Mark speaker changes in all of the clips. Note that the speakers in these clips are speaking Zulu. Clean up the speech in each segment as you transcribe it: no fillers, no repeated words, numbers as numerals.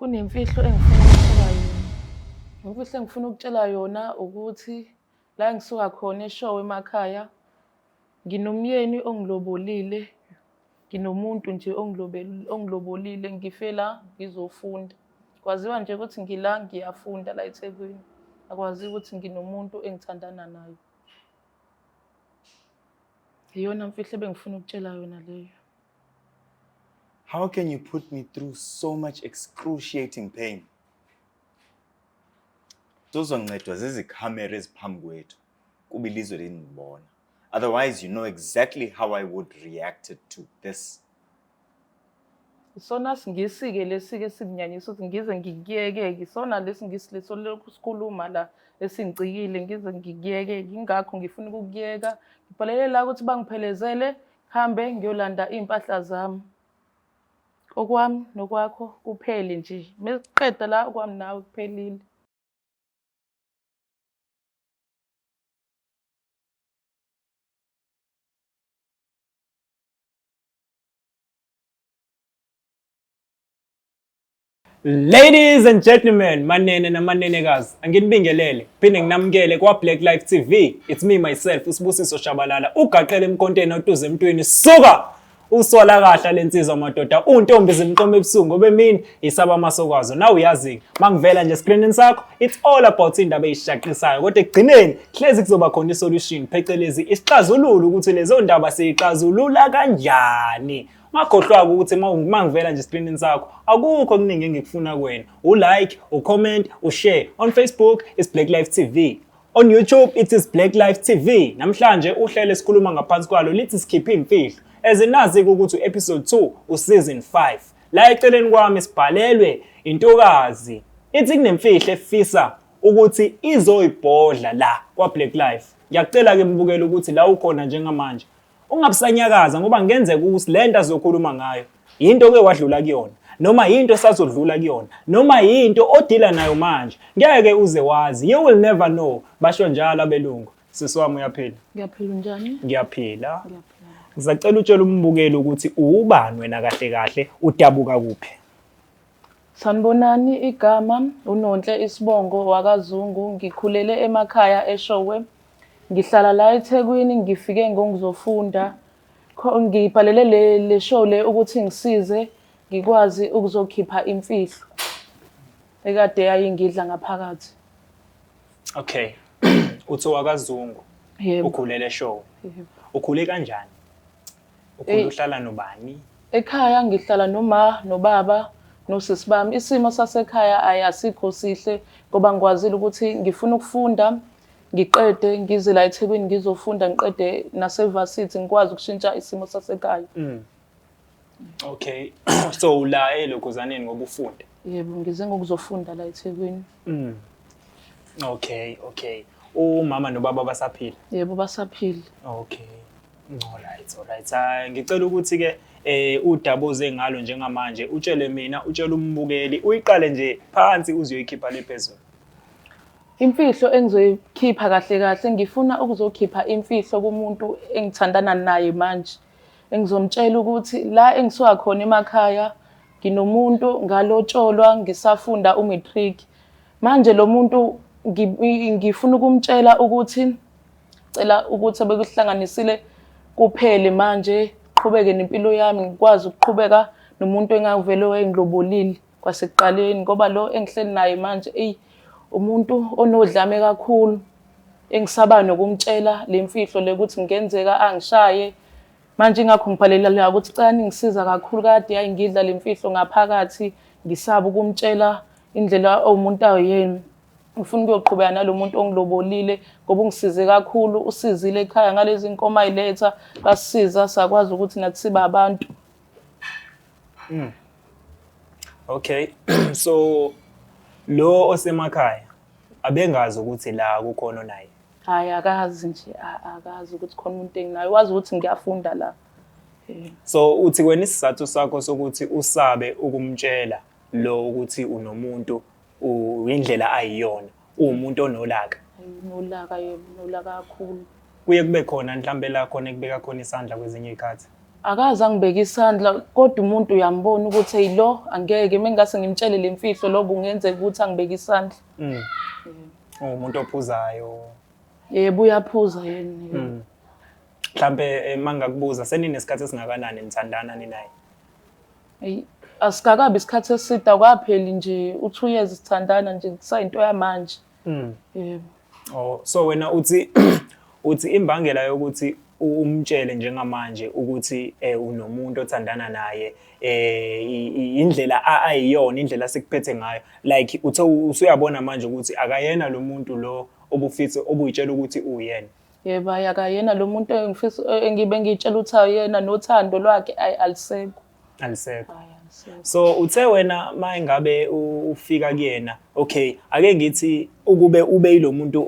Speaker 1: Kunemfihlo engifuna ukutshela yona. Imfihlo engifuna ukutshela yona ukuthi la engisuka khona eShowe emakhaya nginomyeni ongilobolile, nginomuntu nje ongilobolile ngife la ngizofunda. Kwaziwa nje ukuthi ngila ngiyafunda la eThekwini. Akwaziwa ukuthi nginomuntu engithandana naye. Iyona mfihlo ebengifuna ukutshela yona leyo.
Speaker 2: How can you put me through so much excruciating pain? Sozoncedwa zizikhamera eziphambi kwethu kuba ilizwe lingibona. Otherwise, you know exactly how I would react to this.
Speaker 1: Isona singisi-ke lesi-ke sikunyanyisa ukuthi ngize ngikuyeke-ke. Isona lesi ngisi leso lokhu sikhuluma la esingicikile ngize ngikuyeke-ke. Ingakho ngifuna ukukuyeka. Ngibhalele la ukuthi bangiphelezele Hambe ngiyolanda iy'mpahla zami. Okwami nokwakho kuphele nje. Mesiqeda la okwami nawe kuphelile.
Speaker 3: Ladies and gentlemen, manene namanenekazi, anginibingelele, phinde nginamukele kwa Black Life TV. It's me myself, uSibusiso Shabalala, ugaqele emkhonteni otuze emntwini. Suka! Uswala kahle lensizwa madoda, untombi zimqoma ebusuku ngoba emini isaba amasokwazo. Nawe uyazi-ke, mangivela nje screenini sakho, it's all about indaba eyishaqisayo. Kodwa ekugcineni hlezi kuzoba khona isolution, phecelezi isixazululo ukuthi lezo ndaba siyixazulula kanjani. Ungakhohlwa-ke ukuthi uma ngivela nje escreenini sakho akukho okuningi engikufuna kuwena. U-like, u-comment, u-share. On Facebook it's Black Life TV. On YouTube it is Black Life TV. Namhlanje uhlelo esikhuluma ngaphansi kwalo lithi sikhiphe imfihlo. As nazi-ke ukuthi u-episode 2 u-season 5. La eceleni kwami sibhalelwe intokazi. Ithi kunemfihlo efisa ukuthi izoyibhodla la kwa-Black Life. Ngiyakucela-ke mbukeli ukuthi la ukhona njengamanje Ungabusanyakaza ngoba kungenzeka ukuthi le nto azokhuluma ngayo yinto oke wadlula kuyona noma yinto esazodlula kuyona noma yinto odila nayo manje ngeke uze wazi you will never know basho njalo abelungu sisi wami uyaphila
Speaker 1: Ngiyaphila unjani?
Speaker 3: Ngiyaphila. Ngisacela utshele umbukeli ukuthi uwubani wena kahle kahle udabuka kuphi
Speaker 1: Sanibonani igama uNonhle isibongo wakaZungu ngikhulele emakhaya eShowe Ngihlala la eThekwini ngifike ngongizofunda ngibhalele le le show le ukuthi ngisize ngikwazi ukuzokhipha imfihlo ekade yayingidla ngaphakathi.
Speaker 3: Okay. Uthi wakaZungu.
Speaker 1: Yebo.
Speaker 3: Ukhulele show.
Speaker 1: Yebo.
Speaker 3: Ukhule kanjani? Ukhule uhlala nobani?
Speaker 1: Ekhaya ngihlala noma nobaba nosisi bami. Isimo sasekhaya asikho sihle ngoba ngikwazile ukuthi ngifuna ukufunda ngiqede ngize la eThekwini ngizofunda ngiqede nasevasithi ngikwazi ukushintsha isimo sasekhaya.
Speaker 3: Okay. So la elokhuzaneni ngoba ufunda.
Speaker 1: Yebo, ngize ngokuzofunda la eThekwini.
Speaker 3: Okay, okay. Umama nobaba basaphila?
Speaker 1: Yebo, basaphila.
Speaker 3: Okay. Alright, alright. Hayi ngicela ukuthi ke udaba oze ngalo njengamanje utshele mina, utshele umbukeli, uyiqale nje phansi uze uyoyikhipha le phezulu.
Speaker 1: Imfihlo engizoyikhipha kahle kahle ngifuna ukuzokhipha imfihlo kumuntu engithandana naye manje. Engizomtshela ukuthi la engisuka khona emakhaya nginomuntu ngalotsholwa ngisafunda umatric. Manje lo muntu ngifuna ukumtshela ukuthi cela ukuthi abekuhlanganisile kuphele manje qhubeke nempilo yami ngikwazi ukuqhubeka nomuntu engavele wayengilobolile kwasekuqaleni ngoba lo engihleli naye manje eyi umuntu onodlame kakhulu engisaba nokumtshela le mfihlo le ukuthi ngenzeka angishaye manje ingakho ngibhalela la ukuthi cela ningisiza kakhulu kade yayingidla le mfihlo ngaphakathi ngisaba ukumtshela indlela owumuntu awuyena ngifuna ukuyoqhubeka nalo muntu ongilobolile ngoba ungisize kakhulu usizile ekhaya ngalezi nkomo ayiletha basisiza sakwazi ukuthi nathi sibe abantu.
Speaker 3: Okay. So lo osemakhaya abengazi ukuthi la kukhona naye.
Speaker 1: Hayi akazi nje akazi ukuthi khona umuntu enginaye wazi ukuthi ngiyafunda la.
Speaker 3: So uthi wena isizathu sakho sokuthi usabe ukumtshela lo ukuthi unomuntu indlela ayiyona uwumuntu onolaka.
Speaker 1: Unolaka yebo, unolaka kakhulu.
Speaker 3: Kuye kube khona mhlambe la khona ekubeka khona isandla kwezinye izikhathi.
Speaker 1: Akaze angibeke isandla kodwa umuntu uyambona ukuthi hey lo angeke mengase ngimtshele le mfihlo lo kungenzeka ukuthi angibeke isandla.
Speaker 3: Uwumuntu ophuzayo.
Speaker 1: Yebo uyaphuza yena.
Speaker 3: Mhlambe mangakubuza seninesikhathi esingakanani nithandana ninaye?
Speaker 1: Eyi, asikakabi isikhathi eside akwapheli nje u-2 years sithandana nje kusayinto yamanje. Yebo.
Speaker 3: Oh, so wena uthi imbangela yokuthi umtshele njengamanje ukuthi unomuntu othandana naye indlela ayiyona, indlela asekuphethe ngayo, like uthe usuyabona manje ukuthi akayena lo muntu lo obufisa obuyitshela ukuthi uyena.
Speaker 1: Yebo, hhayi akayena lo muntu engifisa engibe ngiyitshela ukuthi awuyena, nothando lwakhe ayi alisekho.
Speaker 3: Alisekho.
Speaker 1: Hhayi alisekho.
Speaker 3: So uthe wena mayingabe ufika kuyena, okay, ake ngithi ukube ube yilo muntu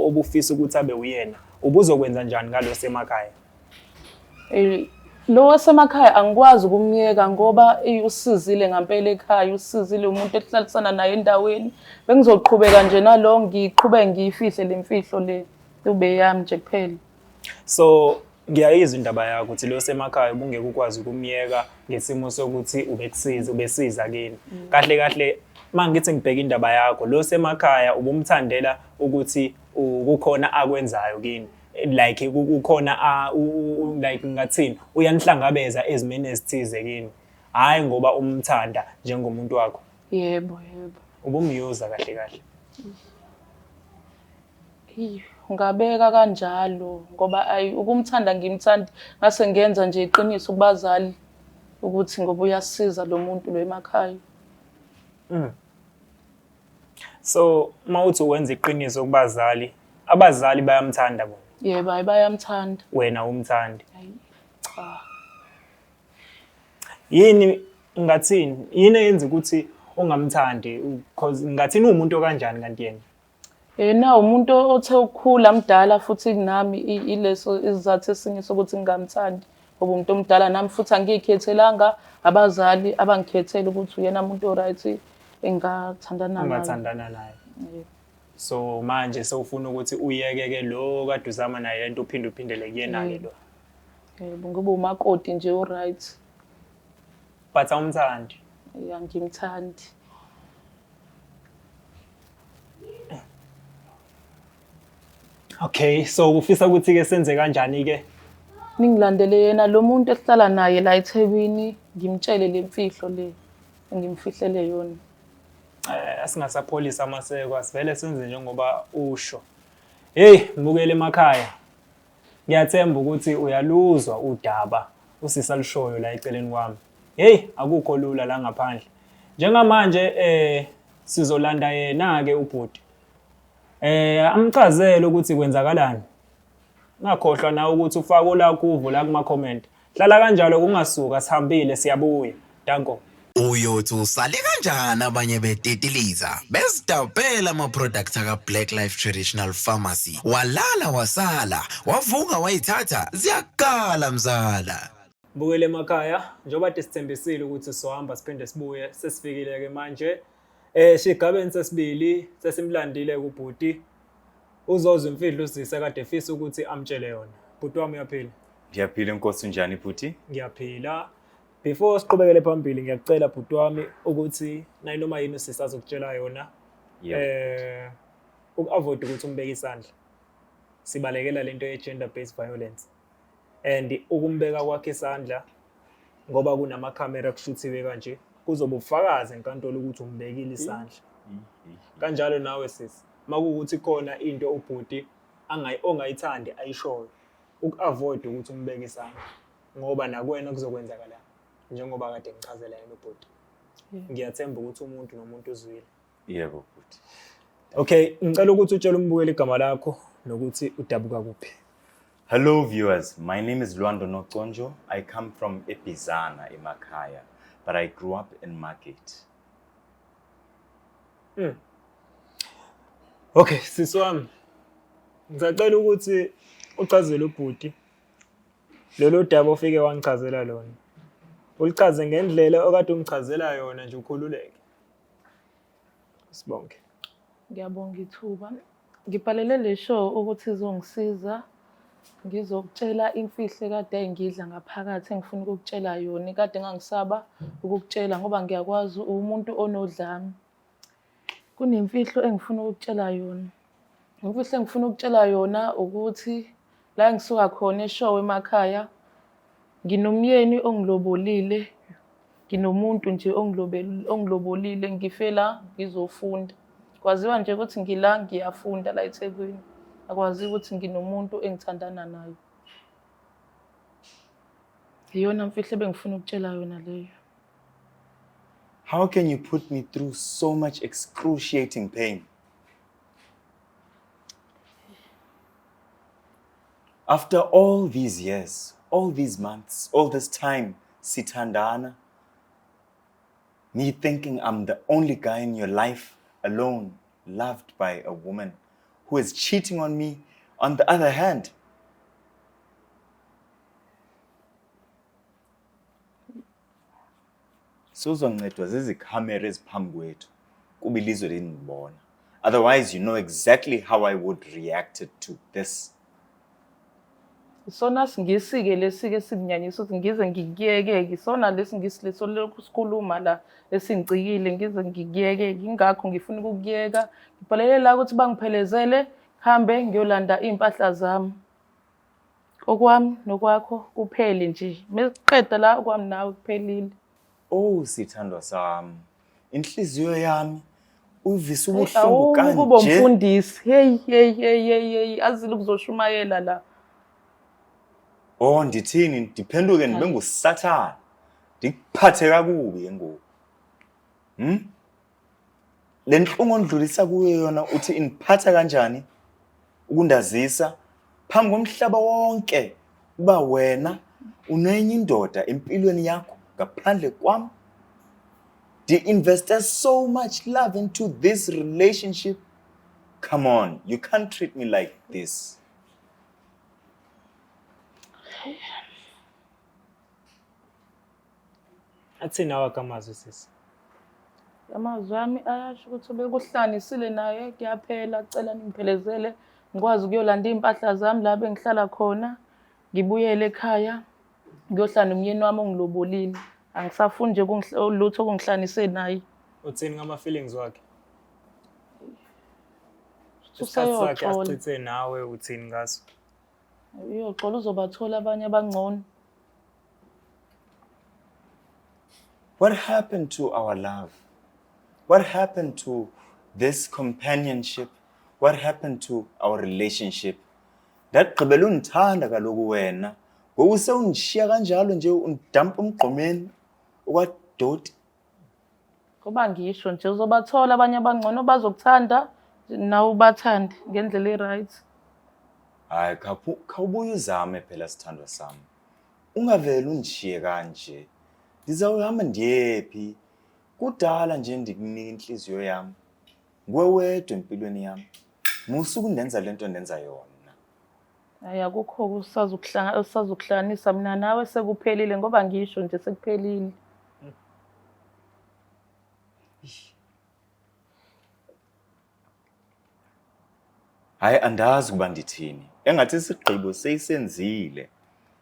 Speaker 3: obufisa ukuthi abe uyena, ubuzokwenza njani ngalo semakhaya?
Speaker 1: Lo wasemakhaya angikwazi ukumyeka ngoba usizile ngampela ekhaya, usizile umuntu esihlalisana naye endaweni. Bengizoqhubeka nje nalo ngiqhubeke ngiyifihle le mfihlo le kube yami nje kuphela.
Speaker 3: So ngiyayizwa indaba yakho ukuthi lo semakhaya ubungeke ukwazi ukumyeka ngesimo sokuthi ubekusiza, ubesiza kini. Kahle kahle mangithi ngibheka indaba yakho, lo semakhaya ubumthandela ukuthi kukhona akwenzayo kini. Like kukhona like ngathini uyanihlangabeza ezimeni ezithize kini, hhayi ngoba umthanda njengomuntu wakho.
Speaker 1: Yebo, yebo.
Speaker 3: Ubumyuza kahle kahle.
Speaker 1: Eyi, ungabeka kanjalo ngoba ayi ukumthanda ngimthandi ngase ngenza nje iqiniso kubazali ukuthi ngoba uyasiza lo muntu lo emakhaya.
Speaker 3: So mawuthi wenza iqiniso kubazali, abazali bayamthanda bona?
Speaker 1: Yebo, hayi bayamthanda.
Speaker 3: Wena umthandi?
Speaker 1: Hayi, cha.
Speaker 3: Yini ngathini? Yini eyenza ukuthi ungamthandi? Because ngathini uwumuntu okanjani kanti yena?
Speaker 1: Yena umuntu othe ukukhula mdala futhi nami ileso isizathu esinye sokuthi ngingamthandi ngoba umuntu omdala nami futhi angiyikhethelanga, abazali abangikhethela ukuthi uyena umuntu o-right engingathandana naye.
Speaker 3: Ungathandana naye.
Speaker 1: Yebo.
Speaker 3: So manje sewufuna ukuthi uyeke-ke lo kade uzama naye lento uphinde uphindele kuyena-ke lo.
Speaker 1: Yebo, ngoba umakoti nje o-right.
Speaker 3: But awumthandi?
Speaker 1: Angimthandi.
Speaker 3: Okay, so ufisa ukuthi-ke senze kanjani-ke?
Speaker 1: Ningilandele yena lo muntu esihlala naye la eThekwini, ngimtshele le mfihlo le engimfihlele yona.
Speaker 3: Asingasapholisa amaseko, asivele senze njengoba usho. Hey, mbukele emakhaya. Ngiyathemba ukuthi uyaluzwa udaba usisi alushoyo la eceleni kwami. Hey, akukho lula la ngaphandle. Njengamanje sizolanda yena-ke ubhuti. Amchazele ukuthi kwenzakalani. Ungakhohlwa nawe ukuthi ufake olakho uvo la kuma comment. Hlala kanjalo kungasuka, sihambile siyabuya. Danko.
Speaker 4: Uyothi usale kanjani abanye betitiliza bezidabhela ama-products aka-Black Life Traditional Pharmacy, walala wasala wavuka wayithatha ziyakala mzala.
Speaker 3: Bukele emakhaya, njengoba kade sithembisile ukuthi sohamba siphinde sibuye, sesifikile-ke manje. Sigabeni sesibili sesimlandile kubhuti. Uzozwa imfihlo usisi akade efisa ukuthi amtshele yona. Bhuti wami uyaphila?
Speaker 2: Ngiyaphila Nkosi, unjani bhuti?
Speaker 3: Ngiyaphila. Before siqhubekele phambili ngiyakucela bhuti wami ukuthi nayinoma yini usisi azokutshela yona. Uku-avoid ukuthi umbeke isandla. Sibalekela lento ye-gender based violence. And ukumbeka kwakhe isandla ngoba kunamakhamera kushuthiwe kanje kuzoba ubufakazi enkantolo ukuthi umbekile isandla. Kanjalo nawe sisi, makuwukuthi khona into ubhuti ongayithandi ayishoyo, uku-avoid ukuthi umbeke isandla ngoba nakuwena kuzokwenzakala njengoba kade ngichazela yena ubhuti. Ngiyathemba ukuthi umuntu nomuntu uzwile.
Speaker 2: Yebo bhuti.
Speaker 3: Okay, ngicela ukuthi utshele umbukeli igama lakho nokuthi udabuka kuphi.
Speaker 2: Hello viewers, my name is Lwando Noconjo. I come from Epizana emakhaya, but I grew up in Margate.
Speaker 3: Okay, sisi wami. Ngisacela ukuthi uchazele ubhuti lolu daba ofike wangichazela lona. Ulichaze ngendlela okade ungichazela yona nje, ukhululeke. Sibonge.
Speaker 1: Ngiyabonga ithuba. Ngibhalele le show ukuthi izongisiza. Ngizokutshela imfihlo ekade ngidla ngaphakathi engifuna ukukutshela yona kade ngangisaba ukukutshela ngoba ngiyakwazi uwumuntu onodlame. Kunemfihlo engifuna ukukutshela yona. Imfihlo engifuna ukutshela yona ukuthi la engisuka khona eShowe emakhaya nginomyeni ongilobolile, nginomuntu nje ongilobolile ngife la ngizofunda. Kwaziwa nje ukuthi ngila ngiyafunda la eThekwini. Akwaziwa ukuthi nginomuntu engithandana naye. Iyona mfihlo ebengifuna ukutshela yona leyo.
Speaker 2: How can you put me through so much excruciating pain? After all these years, all these months, all this time, sithandana, me thinking I'm the only guy in your life alone, loved by a woman who is cheating on me on the other hand. Sizoncedwa zizikhamera eziphambi kwethu kuba ilizwe lindibona. Otherwise, you know exactly how I would react to this.
Speaker 1: Isona singisi-ke lesi-ke sikunyanyisa ukuthi ngize ngikuyeke-ke. Isona lesi ngisi lesi olokhu sikhuluma la esingicikile ngize ngikuyeke-ke. Yingakho ngifuna ukukuyeka. Ngibhalele la ukuthi bangiphelezele ngihambe ngiyolanda iy'mpahla zami. Okwami nokwakho kuphele nje. Mesiqeda la okwami nawe kuphelile.
Speaker 2: Oh sithandwa sami, inhliziyo yami uyivisa ubuhlungu
Speaker 1: Awumi kuba
Speaker 2: kanje.
Speaker 1: umfundisi. Hey hey hey hey hey azile ukuzoshumayela la.
Speaker 2: Oh ndithini ndiphenduke ndibe ngusathane. Ndikuphathe kakubi ke ngoku. Hmm? Le nhlungu ondlulisa kuyo yona uthi iniphatha kanjani ukundazisa phambi komhlaba wonke uba wena unenye indoda empilweni yakho ngaphandle kwami. Ndi-investe so much love into this relationship. Come on, you can't treat me like this.
Speaker 3: Athini awakho amazwi sisi?
Speaker 1: Amazwi ami ayasho ukuthi bekuhlanganisile naye kuyaphela, cela ningiphelezele ngikwazi ukuyolanda iy'mpahla zami la bengihlala khona, ngibuyele ekhaya ngiyohlala nomyeni wami ongilobolile. Angisafuni nje lutho okungihlanganise naye.
Speaker 3: Uthini ngama-feelings wakhe? Isikhathi sakhe
Speaker 1: Useyoxola.
Speaker 3: asichithe nawe uthini ngaso?
Speaker 1: Uyoxola uzobathola abanye abangcono.
Speaker 2: What happened to our love? What happened to this companionship? What happened to our relationship? Ndagqibela undithanda kaloku wena. Ngoku sewundishiya kanjalo nje undampa umgqomeni okwadoti.
Speaker 1: Ngoba ngisho nje uzobathola abanye abangcono bazokuthanda nawe ubathande ngendlela e-right.
Speaker 2: Hayi khawubuye uzame phela sithandwa sami. Ungavele undishiye kanje. Ndizawuhamba ndiyephi? Kudala nje ndikunika inhliziyo yami. Nguwe wedwa empilweni yami. Musa ukundenza lento ndenza yona.
Speaker 1: Hayi akukho osazokuhlanganisa mina nawe sekuphelile ngoba ngisho nje sekuphelile.
Speaker 2: Hayi andazi ukuba ndithini. Engathi isigqibo seyisenzile.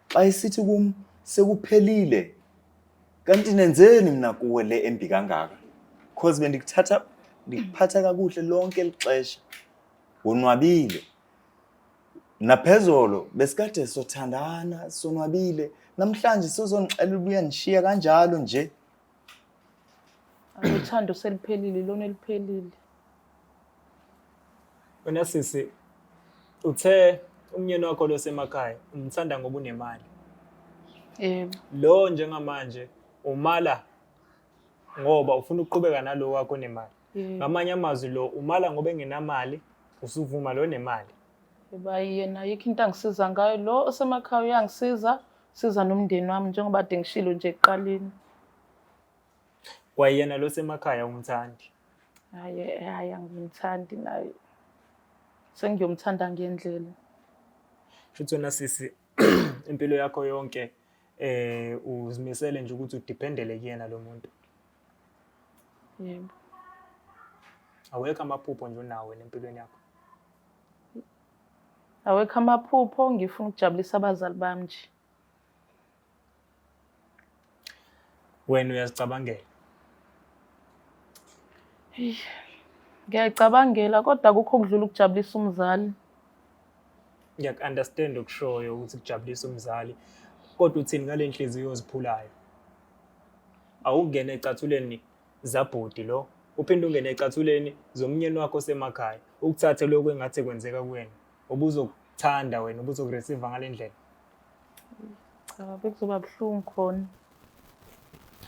Speaker 2: Xa isithi kum sekuphelile. Kanti nenzeni mna kuwe le embi kangaka? Cause bendikuthatha ndikuphatha kakuhle lonke eli xesha. Wonwabile. Naphezolo besikade sothandana sonwabile. Namhlanje sozongixelela uba uyandishiya kanjalo nje.
Speaker 1: Uthando seliphelile lona eliphelile.
Speaker 3: Wena sisi uthe umnyeni wakho lo semakhaya umthanda ngoba unemali.
Speaker 1: Yebo.
Speaker 3: Lo njengamanje umala ngoba ufuna ukuqhubeka nalo wakho onemali.
Speaker 1: Yebo.
Speaker 3: Ngamanye amazwi lo umala ngoba engenamali usuvuma lo nemali.
Speaker 1: Yebo yena ayikho into angisiza ngayo lo osemakhaya uyangisiza, siza nomndeni wami njengoba kade ngishilo nje ekuqaleni.
Speaker 3: Kwayena lo semakhaya umthandi.
Speaker 1: Hhayi hhayi angimthandi naye. Sengiyomthanda ngendlela.
Speaker 3: Shuthi wena sisi impilo yakho yonke uzimisele nje ukuthi udependele kuyena lo muntu.
Speaker 1: Yebo.
Speaker 3: Awekho amaphupho nje onawo wena empilweni yakho.
Speaker 1: Awekho amaphupho, ngifuna ukujabulisa abazali bami nje.
Speaker 3: Wena uyazicabangela.
Speaker 1: Ngiyayicabangela kodwa akukho okudlula ukujabulisa umzali.
Speaker 3: Ngiyaku-understand okushoyo ukuthi kujabulisa umzali, kodwa uthini ngale nhliziyo oziphulayo? Awungene ecathuleni zabhuti lo, uphinde ungene ecathuleni zomnyeni wakho osemakhaya, ukuthathe lokhu engathi kwenzeka kuwena. Ubuzokuthanda wena, ubuzokureceive ngale ndlela?
Speaker 1: Cha, bekuzoba buhlungu khona.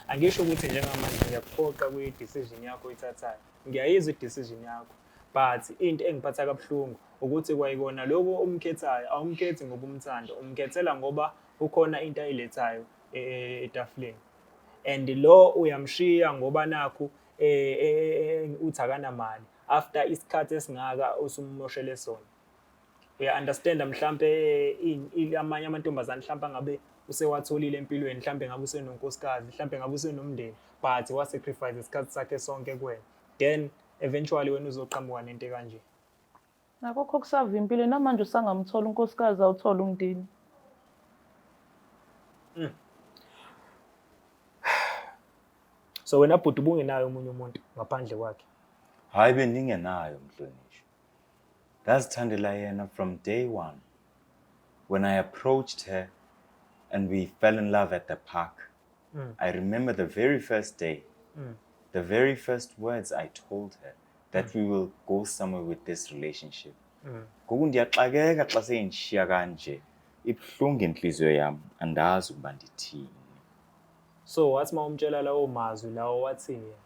Speaker 3: Angisho ukuthi njengamanje ngiyakuphoqa kwi-decision yakho oyithathayo. Ngiyayizwa i-decision yakho, but into engiphatha kabuhlungu ukuthi kwayikona lokhu omkhethayo awumkhethi ngoba umthanda, umkhethela ngoba kukhona into ayilethayo etafuleni. And lo uyamshiya ngoba nakhu uthi akanamali after isikhathi esingaka osummoshele sona. Uya-understand-a mhlampe amanye amantombazane mhlampe angabe usewatholile empilweni, mhlampe ngabe usenonkosikazi, mhlampe ngabe usenomndeni, but wa-sacrifice isikhathi sakhe sonke kuwena. Then eventually wena uzoqhamuka nento ekanje.
Speaker 1: Akukho okusavimpile namanje usangamthola unkosikazi awuthole umndeni.
Speaker 3: So wena bhuti ubungenayo omunye umuntu ngaphandle kwakhe?
Speaker 2: Hhayi, bendingenayo mhlonishwa. Ndazithandela yena from day one. When I approached her and we fell in love at the park. I remember the very first day, the very first words I told her that we will go somewhere with this relationship. Ngoku ndiyaxakeka xa seyindishiya kanje. Ibuhlungu intliziyo yam, andazi ukuba ndithini.
Speaker 3: So wathi uma umtshela lawo mazwi lawo wathini yena?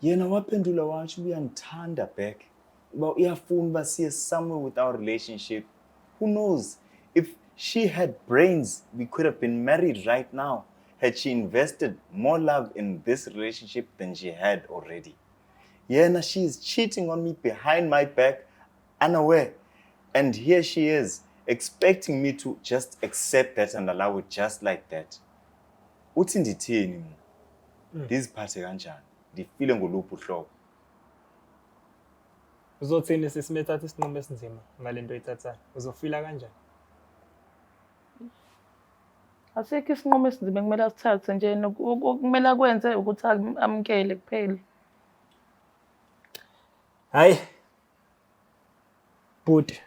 Speaker 2: Yena waphendula watsho uba uyandithanda back, uba uyafuna uba siye somewhere with our relationship. Who knows, if she had brains, we could have been married right now had she invested more love in this relationship than she had already. Yena, she is cheating on me behind my back, unaware. And here she is, expecting me to just accept that and allow it just like that. Uthi ndithini mna? Ndiziphathe kanjani? Ndifile ngoluphi uhlobo?
Speaker 3: Uzothini sisi methatha isinqumo esinzima ngale nto oyithathayo? Uzofila kanjani?
Speaker 1: Asikho isinqumo esinzima ekumele asithathe nje, okumele akwenze ukuthi amukele kuphela.
Speaker 3: Hhayi, bhuti.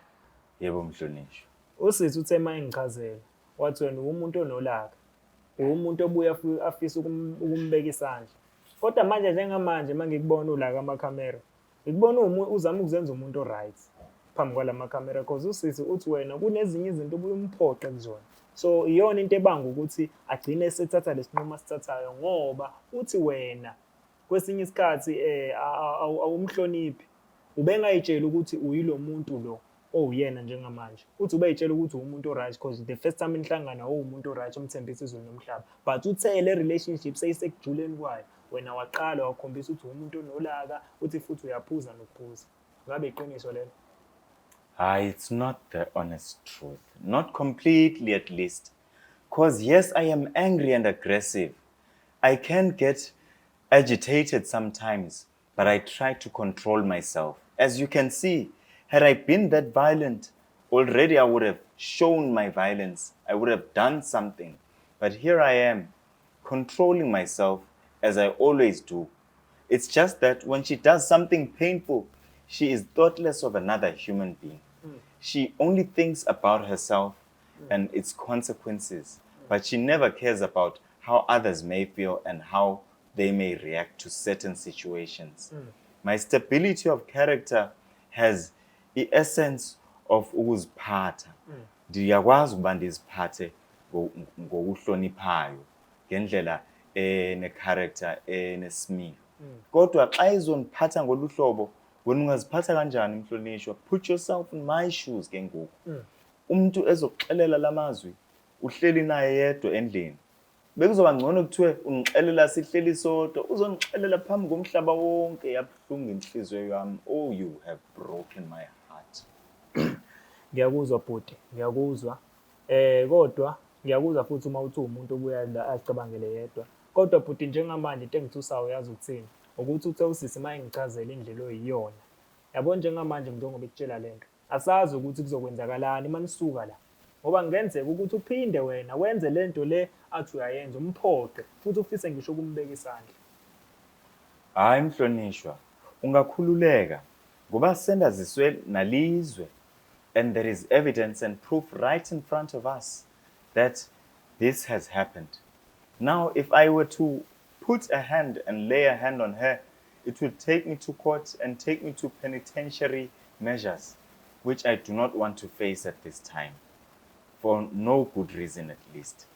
Speaker 2: Yebo mhlonishwa.
Speaker 3: Usisi uthe uma engichazela wathi wena uwumuntu onolaka, uwumuntu obuye afise ukumbeka isandla. Kodwa manje njengamanje uma ngikubona ulaka amakhamera, ngikubona uzama ukuzenza umuntu o-right phambi kwalamakhamera cause usisi uthi wena kunezinye izinto obuye umphoqe kuzona. So iyona into ebanga ukuthi agcine esethatha lesinqumo asithathayo ngoba uthi wena kwesinye isikhathi awumhloniphi. Ubengayitsheli ukuthi uyilo muntu lo owuyena njengamanje. Uthi ubeyitshela ukuthi uwumuntu o-right cause the first time nihlangana wawuwumuntu o-right omthembisa izulu nomhlaba. But uthe le relationship seyisekujuleni kwayo, wena waqala wakhombisa ukuthi uwumuntu onolaka, uthi futhi uyaphuza nokuphuza. Ngabe iqiniso lelo?
Speaker 2: Hayi, it's not the honest truth. Not completely at least. Cause yes, I am angry and aggressive. I can get agitated sometimes, but I try to control myself. As you can see, had I been that violent, already I would have shown my violence. I would have done something. But here I am, controlling myself as I always do. It's just that when she does something painful, she is thoughtless of another human being. She only thinks about herself and its consequences, but she never cares about how others may feel and how they may react to certain situations. My stability of character has the essence of ukuziphatha. Ndiyakwazi ukuba ndiziphathe ngokuhloniphayo ngendlela ene-character enesimilo. Kodwa xa izondiphatha ngolu hlobo, wena ungaziphatha kanjani mhlonishwa? Put yourself in my shoes ke ngoku. Umuntu ezokuxelela lamazwi uhleli naye yedwa endlini. Bekuzoba ngcono kuthiwe ungixelela sihleli sodwa, uzongixelela phambi komhlaba wonke. Yabuhlungu inhliziyo yami. Oh, you have broken my heart.
Speaker 3: Ngiyakuzwa bhuti, ngiyakuzwa. Kodwa ngiyakuzwa futhi uma uthi uwumuntu obuya la azicabangele yedwa. Kodwa bhuti njengamanje into engithusayo uyazi ukuthini? Ukuthi uthe usisi uma engichazela indlela oyiyona. Yabo njengamanje njengoba ekutshela lento. Asazi ukuthi kuzokwenzakalani uma nisuka la. Ngoba kungenzeka ukuthi uphinde wena wenze le nto le athi uyayenza, umphoqe futhi ufise ngisho ukumbeka isandla.
Speaker 2: Hhayi mhlonishwa, ungakhululeka ngoba sendaziswe nalizwe and there is evidence and proof right in front of us that this has happened. Now if I were to put a hand and lay a hand on her, it would take me to court and take me to penitentiary measures, which I do not want to face at this time, for no good reason at least.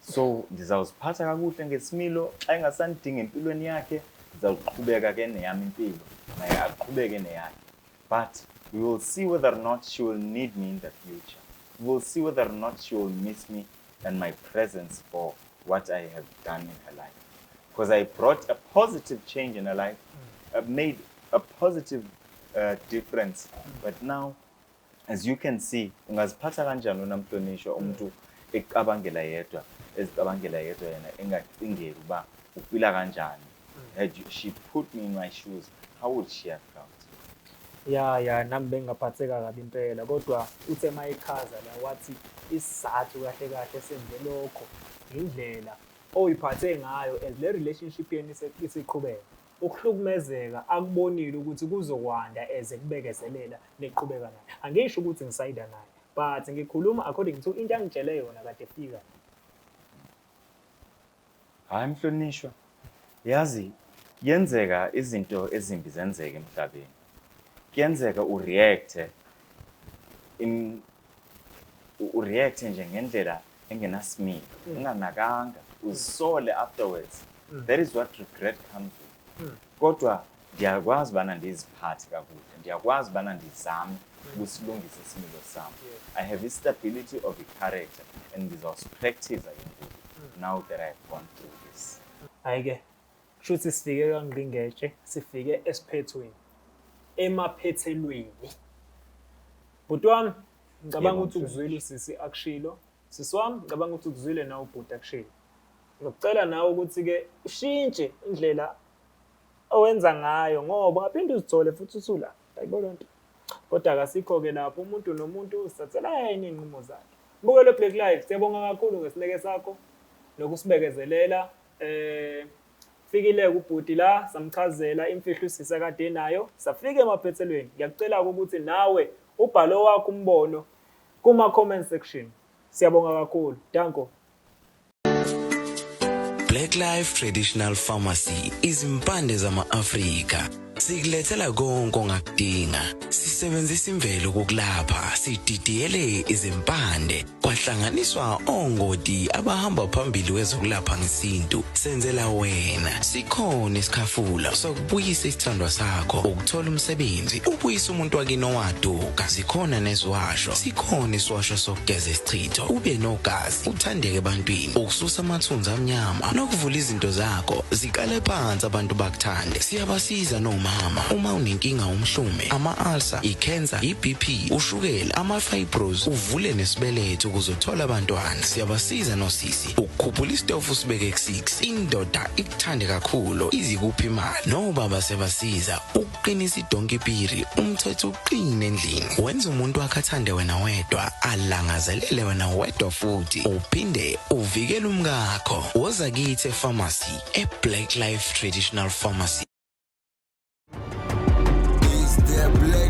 Speaker 2: So ndizawuziphatha kakuhle ngesimilo xa engasandidingi empilweni yakhe ndizawuqhubeka ke neyam impilo naye aqhubeke neyakhe. But we will see whether or not she will need me in the future. We will see whether or not she will miss me and my presence for what I have done in her life. Because I brought a positive change in her life, I made a positive difference. But now, as you can see, ungaziphatha kanjani wena mhlonishwa umuntu ecabangela yedwa, ezicabangela yedwa yena engacingeli uba ufila kanjani. Had she put me in my shoes, how would she have felt?
Speaker 3: Ya, nami bengingaphatheka kabi impela, kodwa uthe uma echaza la wathi isizathu kahle kahle senze lokho indlela oyiphathe ngayo as le relationship yenu isiqhubeka. Ukuhlukumezeka akubonile ukuthi kuzokwanda as ekubekezelela niqhubeka naye. Angisho ukuthi ngisayida naye, but ngikhuluma according to into angitshele yona kade efika.
Speaker 2: Hhayi mhlonishwa, yazi kuyenzeka izinto ezimbi zenzeke emhlabeni. Kuyenzeka ureact-e ureact-e nje ngendlela engenasimilo, unganakanga, uzisole afterwards. That is what regret comes with. Kodwa ndiyakwazi ubana ndiziphathe kakuhle, ndiyakwazi ubana ndizame ukusilungisa isimilo sam. I have i-stability of i-character and ndizawusipractice ke ngoku now that I've gone through this.
Speaker 3: Hhayi-ke, kushuthi sifike kaNgqingetshe, sifike esiphethweni, emaphethelweni. Bhuti wami, ngicabanga
Speaker 2: Yebo,
Speaker 3: ukuthi ukuzwile usisi akushilo. Sisi wami, ngicabanga ukuthi ukuzwile nawe ubhuti akushilo. Ngikucela nawe ukuthi-ke ushintshe indlela owenza ngayo ngoba ungaphinde uzithole futhi usula. Ayibona loo nto. Kodwa akasikho-ke lapho, umuntu nomuntu uzithathela yena iy'nqumo zakhe. Mbukelo Black Life, siyabonga kakhulu ngesineke sakho nokusibekezelela. Fikile ubhuti la, samchazela imfihlo usisi akade enayo, safika emaphethelweni. Ngiyakucela-ke ukuthi nawe ubhale owakho umbono kuma-comment section. Siyabonga kakhulu. Danko.
Speaker 4: Black Life Traditional Pharmacy, izimpande zama-Afrika. Sikulethela konke ongakudinga. Sisebenzisa imvelo ukukulapha, sididiyele izimpande, kwahlanganiswa ongoti abahamba phambili kwezokulapha ngesintu. Senzela wena. Sikhona isikhafula sokubuyisa isithandwa sakho, ukuthola umsebenzi, ubuyise umuntu wakini owaduka. Zikhona neziwasho. Sikhona isiwasho sokugeza isichitho, ube nogazi, uthandeke ebantwini, ukususa amathunzi amnyama nokuvula izinto zakho ziqale phansi abantu bakuthande. Siyabasiza nomama uma unenkinga umhlume, ama-ulcer, i-cancer, i-BP, ushukela, ama-fibros, uvule nesibeletho ukuze uthole abantwana. Siyabasiza nosisi ukukhuphula isitofu usibeke ku-6, indoda ikuthande kakhulu izikuphi imali. Nobaba siyabasiza ukuqinisa idonki piri, umthetho uqine endlini, wenza umuntu wakhe athande wena wedwa, alangazelele wena wedwa futhi uphinde uvikele umkakho. Woza kithi epharmacy, e-Black Life Traditional Pharmacy.
Speaker 5: It's the Black